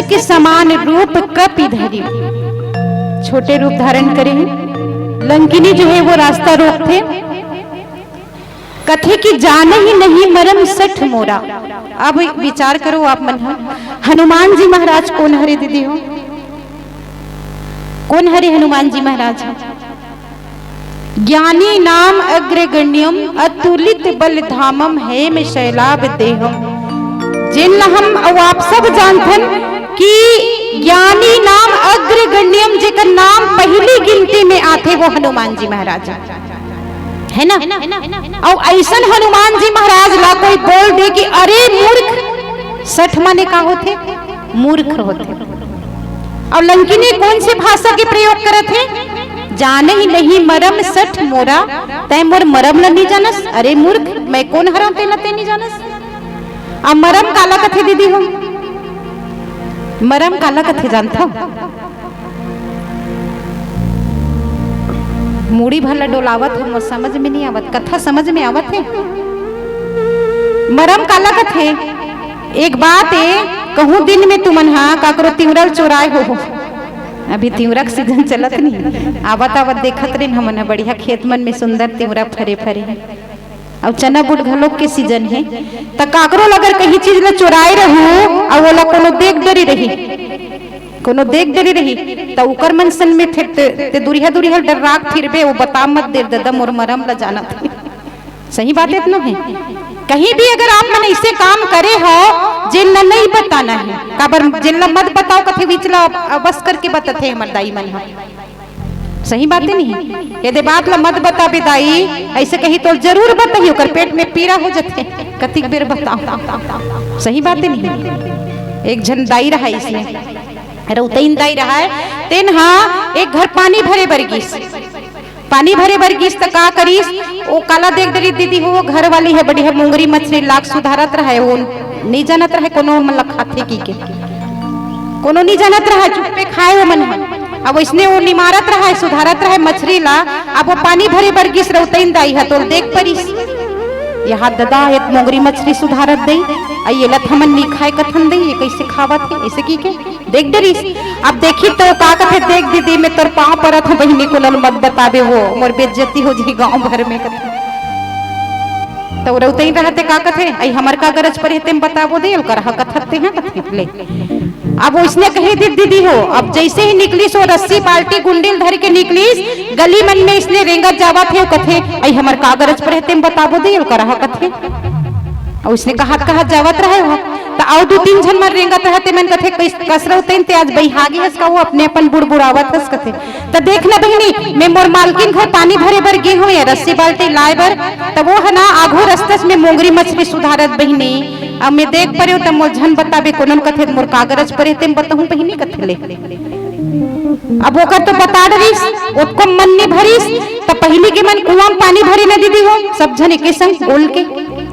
के समान रूप कपि धरी। छोटे रूप धारण करे हे। लंकिनी जो हे वो रास्ता रोकथे, कथे कि जानहि नहीं मरम सठ मोरा। अब विचार करो आप मन ह, हनुमान जी महाराज कोन हरे दीदी हो? कोन हरे हनुमान जी महाराज? ज्ञानी नाम अग्रगण्यम अतुलित बल धामम हेम शैलाभ देहम। जेन ला हम अउ आप सब जानथन कि ज्ञानी नाम अग्रगण्यम, जेकर नाम पहिली गिनती में आथे, वो हनुमान जी महाराज हे ना। अउ अइसन हनुमान जी महाराज ला कोई बोल दे कि अरे मूर्ख, सठ माने का होथे? मूर्ख होथे। अउ लंकिनी कोन से भाषा के प्रयोग करत हे? जानहि नहीं मरम सठ मोरा, तैं मोर मरम ल नी जानस? अरे मूर्ख, मैं कोन हरंव तेला तैं नी जानस? अब मरम काला कथे दीदी हो? मरम काला कथे जानथव? मुड़ी भर ल डोलावत हो, मोर समझ में नहीं आवत, कथा समझ में आवत हे? मरम काला कथे? एक बात ए, कहूँ दिन में तुमन हा काकरो तिंवरा ल चोराए हो, अभी तिंवरा के सीजन चलत नहीं, आवत आवत देखत रहिन हमन ह बढ़िया खेत मन में सुंदर तिंवरा फरे फरे हे, अउ चना बूट घलोक के सीजन हे, त काकरो ल अगर कहीं चीज ल चोराए रहू अउ ओला कोनो देख डरी रही, कोनो देख डरी रही, त उकर मन सन में फिर ते, ते दुरिहा दुरिहा डर्राक फिरबे, वो बता मत दे ददा मोर मरम ल जानत हे। सही बात हे, इतना हे। कहीं भी अगर आप मन ऐसे काम करे हो, जेन ला नहीं बताना हे, काबर जेन ला मत बताओ कथे, बीच ला अबस करके बतथे हमर दाई मन ह। सही बात हे नहीं? यदि बात ला मत बताबे दाई, ऐसे कही तो जरूर बताही, ओकर पेट में पीरा हो जथे, कतिक बेर बताओ। सही बात हे नहीं? एक झन दाई रहा इसमें, रउतइन दाई रहा हे, तेन हा एक घर पानी भरे बर गिस। पानी भरे बर गिस त का करिस, ओ काला देख डरिस दीदी हो, वो घर वाली हे बढ़िया मोंगरी मछरी लाग सुधारत रहा हे, वो नहीं जानत रहा हे कोनो मन ला खाथे की के, कोनो नहीं जानत रहा हे, चुप्पे खाए वो मन ह। अब वइसने वो निमारत रहा हे, सुधारत रहा हे मछरी ला। अब वो पानी भरे बर गिस रउतइन दाई ह, तोल देख परिस, यहाँ ददा हे मोंगरी मछरी सुधारत दई, अउ ये ला त हमन नहीं खाए कथन दई, ये कैसे खावत हे, ऐसे की के देख डरिस। अब देखी तो का कथे, देख दीदी, मैं तोर पाँव परत हूँ बहिनी, कोनो ल मत बताबे, वो मोर बेइज्जती हो जाही गाँव भर में कथे। तो रउतइन रहते का कथे, अई हमर का गरज परे हे तेम बताबो दे, ओल करहा कथत ते हैं कथे ले। अब वइसने कही दी दीदी हो, अब जैसे ही निकलिस वो रस्सी बाल्टी गुंडी ल धर के निकलिस, गली मन में इसने रेंगत जावत हे, कथे, अई हमर का गरज परे हे तेम बताबो दे, ओल करहा कथे। अउ इसने कहत कहत जावत रहे हो, त अउ दू तीन झन मन रेंगत रहे, ते मन कथे, "कस-, कस रउतइन ते आज बइहा गे हस का, वो अपने अपन बुड़बुड़ावत हस," कथे। त देख न बहिनी, मैं मोर मालकिन घर पानी भरे बर गे हूँ या रस्सी बाल्टी लाए बर, त वो ह ना आघू रस्तस में मोंगरी मछरी सुधारत बहिनी, अब मैं देख परेव त मोर झन बताबे, कोनो ल कथे मोर का गरज परे हे तेम बतहूँ बहिनी कथे ले। अब ओकर तो बता डरिस, ओतको मन नी भरिस, त पहिली के मन कुआं म पानी भरे न दीदी हो, सब झन एके संग गोल के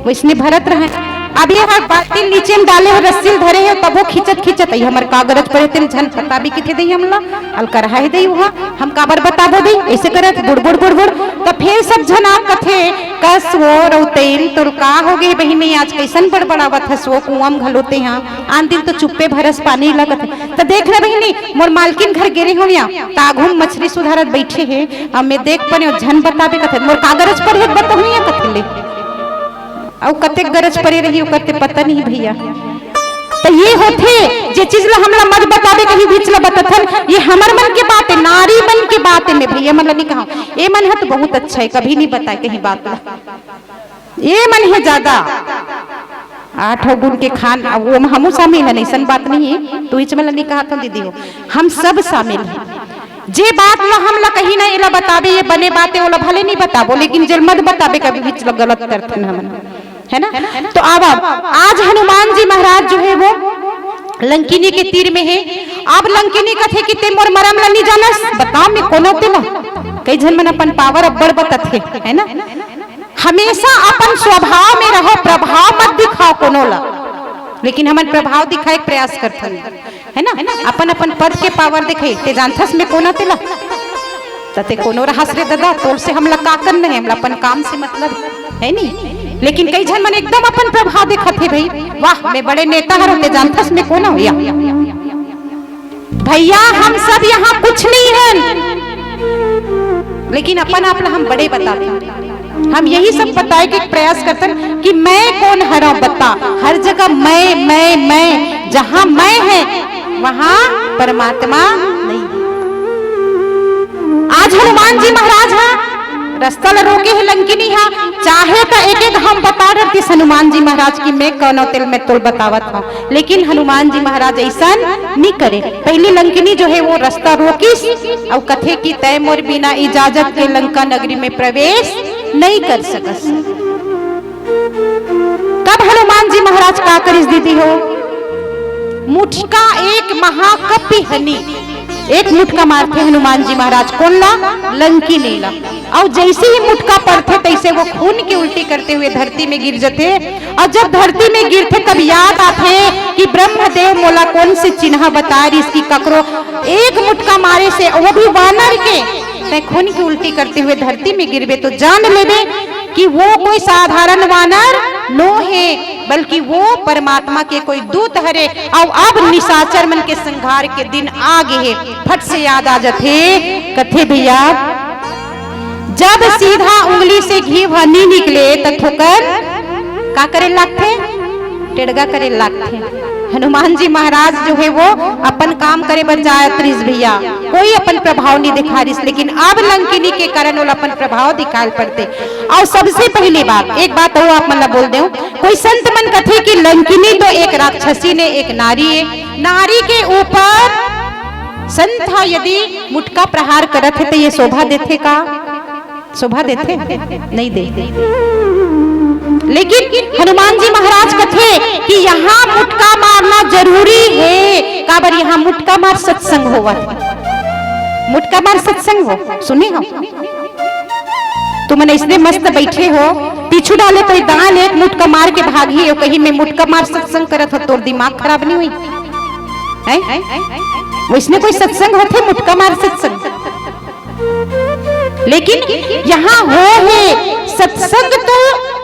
वइसने भरत रहय। अब ये हर बाल्टी नीचे म डाले हो, रस्सी ल धरे हो, तब वो खींचत खींचत, "अई हमर का गरज परे हे तेम झन बताबे किथे दई हमला, ओल करहा हे दई उहाँ, हम काबर बताबो दई, ऐसे करत बुड़बुड़ बुड़बुड़।" त फेर सब झन आ कथे, "कस वो रउतइन, तोर का हो गे बहिनी, आज कइसन बड़बड़ावत हस वो, कुआं म घलो ते हा, आन दिन तो चुप्पे भरस पानी लगत हे।" त देख न बहिनी, मोर मालकिन घर गे रेहेंव या, त आघू म मछरी सुधारत बइठे हे, अब मैं देख परेंव, झन बताबे कथे, मोर का गरज परे हे बतहूँ या कथे ले। अउ कतेक गरज परे रही ओकर ते पता नहीं भइया। त ये होथे, जे चीज ला हमला मत बताबे कही बीच ला बतथन, ये हमर मन के बात हे, नारी मन के बात हे, मैं भइया मन ला नहीं कहंव। ये मन ह तो बहुत अच्छा हे, कभी नहीं बताय कहीं बात ला। ये मन हे ज्यादा आठ गुण के खान, अब वो हमू शामिल हन, अइसन बात नहीं हे, तुहिच मन ला नहीं कहत हंव दीदी हो, हम सब शामिल हन। जे बात ला हमला कहीं ना एला बताबे, ये बने बात हे, ओला भले नहीं बताबो, लेकिन जेल मत बताबे कभी बीच ला गलत करथन हमन, है ना? तो अब, अब आज हनुमान जी महाराज जो हे वो लंकिनी के तीर में हे। अब लंकिनी कथे कि ते मोर मरम ला नहीं जानस, बता मैं कोनो तेला। कई झन मन अपन पावर अब्बड़ बतथे, है ना? हमेशा अपन स्वभाव में रहो, प्रभाव मत दिखाओ कोनो ला। लेकिन हमन प्रभाव दिखाए के प्रयास करथन, है ना? अपन अपन पद के पावर देखे, ते जानथस मैं कोन आं तेला? त ते कोनो रहस रे ददा, तोर से हमला का करना हे, हमला अपन काम से मतलब हे, है नी? लेकिन कई झन मन एकदम अपन प्रभाव दिखाथे भाई, वाह, मैं बड़े नेता हरों, ते जानथस मैं कोन आं या? भैया, हम सब यहाँ कुछ नहीं हन, लेकिन अपन आप ला हम बड़े बताथन। हम यही सब बताए के प्रयास करथन कि मैं कोन हरव बता। हर जगह मैं, मैं, मैं, जहाँ मैं है, वहाँ परमात्मा नहीं है। आज हनुमान जी महाराज हा रस्ता ला रोके हे लंकिनी हा, चाहे त एक एक हम बता डरतीस हनुमान जी महाराज कि मैं कौन तेल में तोल बतावत हूँ, लेकिन हनुमान जी महाराज ऐसन नहीं करे। पहली लंकिनी जो है वो रस्ता रोकिस, अउ कथे कि तय मोर बिना इजाजत के लंका नगरी में प्रवेश नहीं कर सकस। तब हनुमान जी महाराज का करिस दीदी हो, मुटका एक महाकपि हनी, एक मुटका मारथे हनुमान जी महाराज। कोन ला? लंकिनी ला। अउ जैसे ही मुटका पड़थे, तैसे वो खून की उल्टी करते हुए धरती में गिर जथे। अउ जब धरती में गिरथे, तब याद आथे कि ब्रह्मदेव मोला कोन से चिन्हा बता रिस कि ककरो एक मुटका मारे से, वो भी वानर के, तै खून की उल्टी करते हुए धरती में गिरबे तो जान लेबे कि वो कोई साधारण वानर नो हे, बल्कि वो परमात्मा के कोई दूत हरे। अउ अब निशाचर मन के संहार के दिन आ गे हे। फट से याद आ जथे, कथे भैया, जब सीधा उंगली से घी ह नी निकले त थोकन का करे लागथे? टेड़गा करे लागथे। हनुमान जी महाराज जो है वो अपन काम करे बर जात रिस भैया, कोई अपन प्रभाव नहीं दिखा रिस, लेकिन अब लंकिनी के कारण ओला अपन प्रभाव दिखाल पड़ते। और सबसे पहली बात, एक बात और आप मन ला बोल देव, कोई संत मन कथे कि लंकिनी तो एक राक्षसी ने, एक नारी है, नारी के ऊपर संत हा यदि मुटका प्रहार करत हे तो ये शोभा देथे का? शोभा देथे? नहीं देथे। लेकिन हनुमान जी महाराज कथे कि यहाँ मुटका मारना जरूरी है। काबर? यहाँ मुटका मार सत्संग होवत। मुटका मार सत्संग हो, सुने हो? तुमन इसने मस्त बैठे हो, पीछू डाले कोई दान एक मुटका मार के भागी हो, कहीं मैं मुटका मार सत्संग करत हो, तोर दिमाग खराब नहीं हुई है? वैसने कोई सत्संग होथे, मुटका मार सत्संग? लेकिन यहाँ हो हे सत्संग तो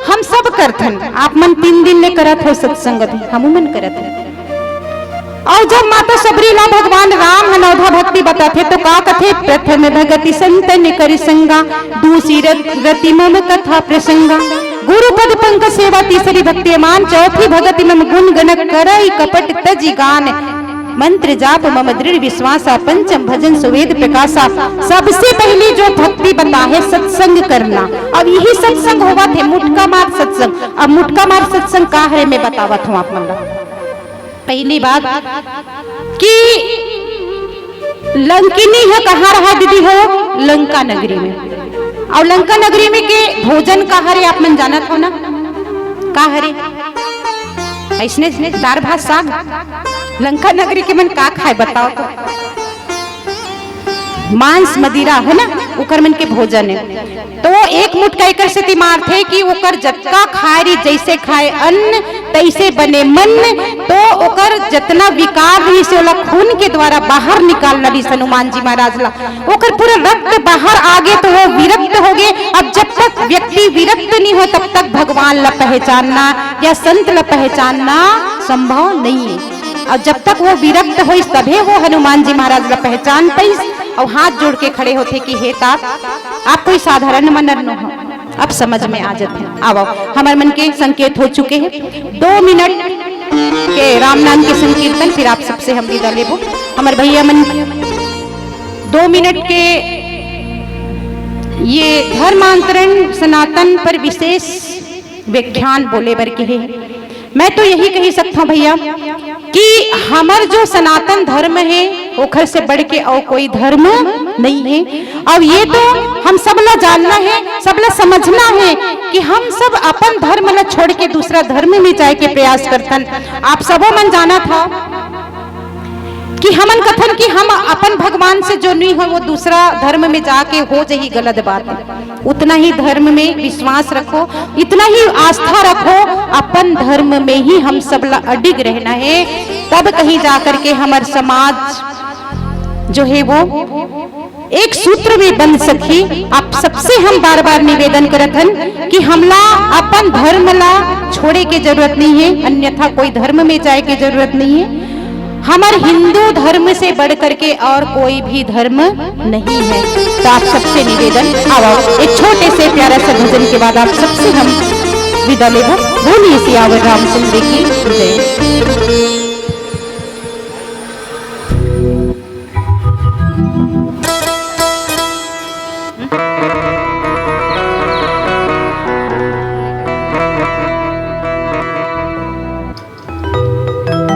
हम सब करथन। आप मन तीन दिन ले करत हो सत्संग, अभी हमू मन करत हन। और जब माता सबरी ला भगवान राम ह नवधा भक्ति बताथे तो का कथे? प्रथम भगति संतन करि संगा, दूसरी रत-, रति मम कथा प्रसंगा, गुरु पद पंकज सेवा, तीसरी भक्ति अमान, चौथी भगति मम गुण गण करई कपट तजि गान। मंत्र जाप मम दृढ़ विश्वासा, पंचम भजन सुवेद प्रकाशा। सबसे पहली जो भक्ति बता है सत्संग करना। अब यही सत्संग होवत हे मुटका मार सत्संग। अब मुटका मार सत्संग का हरे मैं बतावत हूँ आप मन ला। पहली बात कि लंकिनी ह कहाँ रहा दीदी हो? लंका नगरी में। और लंका नगरी में के भोजन का हरे आप मन जानत हो ना? का हरे? ऐसने, ऐसने दार भात साग। लंका नगरी के मन का खाए बताओ तो? मांस मदिरा है ना, उकर मन के भोजन है। तो एक मुटका एकर सेती मारथे कि ओकर जतका खाए रही, जैसे खाए अन्न तैसे बने मन। तो ओकर जतना विकार रही से ओला खून के द्वारा बाहर निकालना रही हनुमान जी महाराज ला। ओकर पूरा रक्त बाहर आ गे तो वो विरक्त हो गे। अब जब तक व्यक्ति विरक्त नहीं हो तब तक भगवान ला पहचानना या संत ला पहचानना संभव नहीं है। और जब तक वो विरक्त होइस तभे वो हनुमान जी महाराज ला पहचान पाइस और हाथ जोड़ के खड़े होथे कि हे तात, आप कोई साधारण मनर नो हो। अब समझ में आ जाथे। आओ, हमर मन के संकेत हो चुके हैं। दो मिनट के राम नाम के संकीर्तन, फिर आप सबसे हम विदा लेबो। हमर भैया मन दो मिनट के ये धर्मांतरण सनातन पर विशेष व्याख्यान बोले बर के हे। मैं तो यही कही सकता हूँ भैया कि हमर जो सनातन धर्म है ओखर से बढ़ के और कोई धर्म नहीं है। अब ये तो हम सब ला जानना है, सब ला समझना है कि हम सब अपन धर्म ला छोड़ के दूसरा धर्म में जाए के प्रयास करथन। आप सबो मन जानत हो कि हमन कथन कि हम अपन भगवान से जो नहीं हो वो दूसरा धर्म में जाके हो जही गलत बात है। उतना ही धर्म में विश्वास रखो, इतना ही आस्था रखो, अपन धर्म में ही हम सब ला अडिग रहना है, तब कहीं जाकर के हमर समाज जो है वो एक सूत्र में बंध सकी। आप सबसे हम बार बार निवेदन करत हन कि हमला अपन धर्म ला छोड़े के जरूरत नहीं है, अन्यथा कोई धर्म में जाए के जरूरत नहीं है। हमर हिंदू धर्म से बढ़ करके और कोई भी धर्म नहीं है। तो आप सबसे निवेदन, आओ, आओ, एक छोटे से प्यारा से भजन के बाद आप सबसे हम विदा लेबो। बोलिए सियावर रामचंद्र की जय।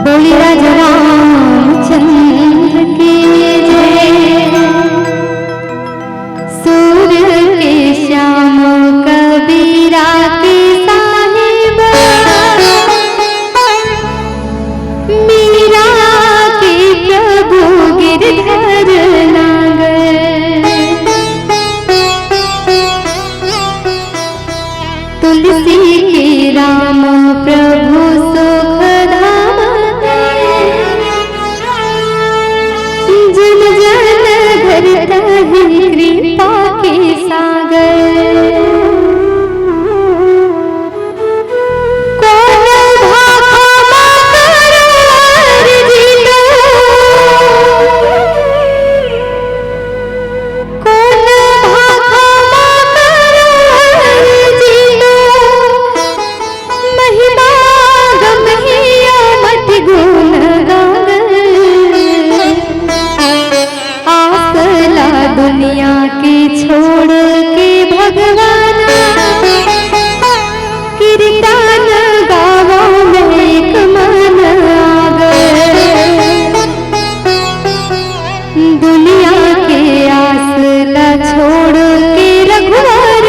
बोली राजा रामचंद्र की जय। सूर के श्याम कबीरा के साहिब, मीरा के प्रभु गिरधर नागर। तुलसी के राम प्रभु सुख धाम है। जन जन घर ताहि कृपा के सागर। कौन भाखा मा करो अर्जी तो, कौन भाखा मा करो अर्जी तो, महिमा गम हिया मत गुण गागर। आस ला दुनिया के छोड़ के भगवान, कीर्तन गावो में एक मन आगर। दुनिया के आस ला छोड़ के रघुवर,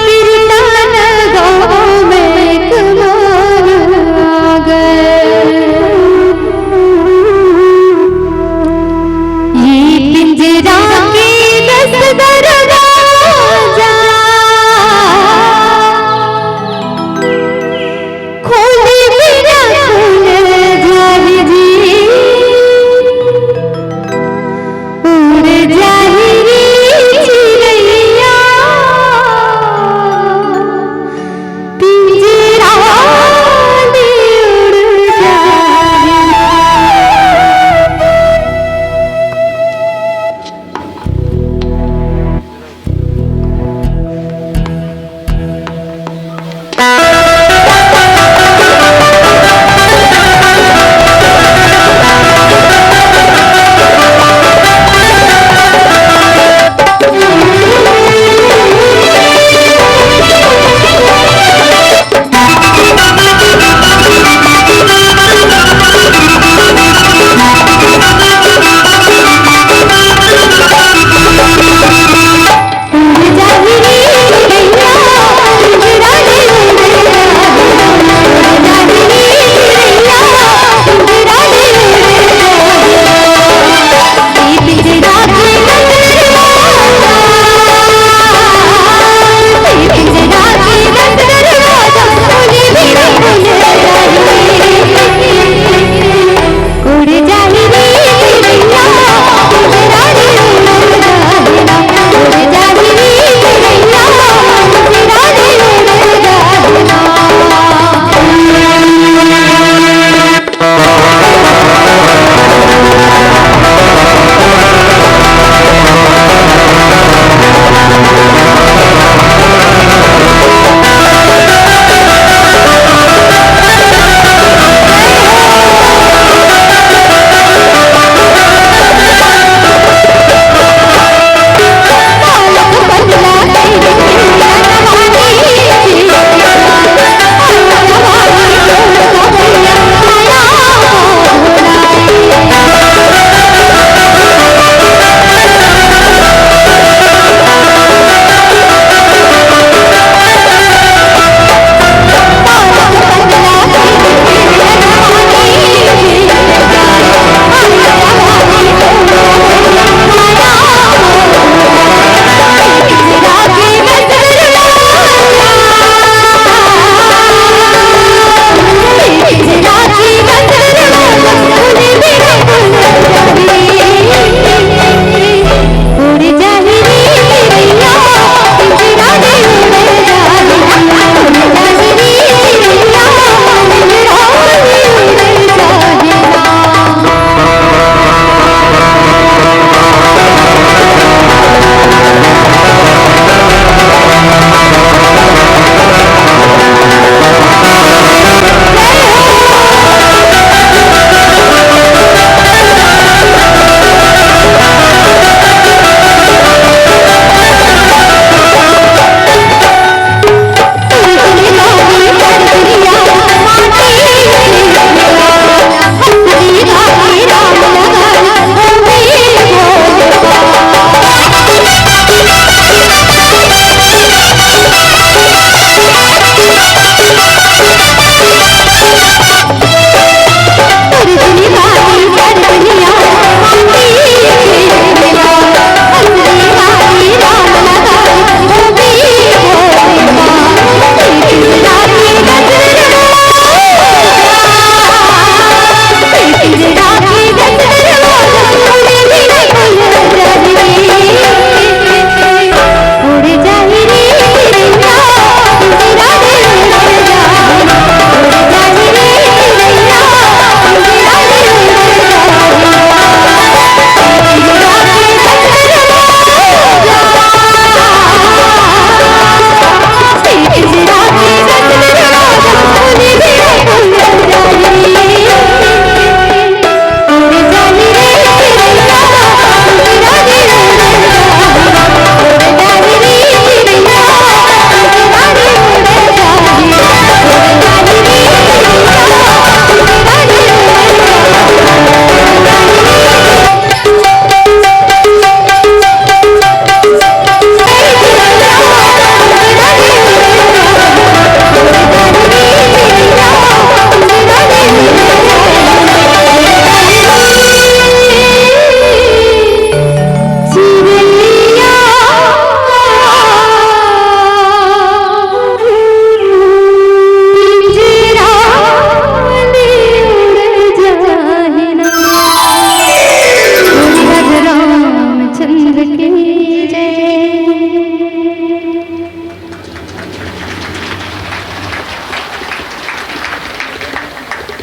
कीर्तन गावो में एक मन आगर। ये पिंजरा के दस दरवाजा खोले बिना खुल जाए जी, उड़ जाए रे चिड़ैया, पिंजरा में उड़ जाए।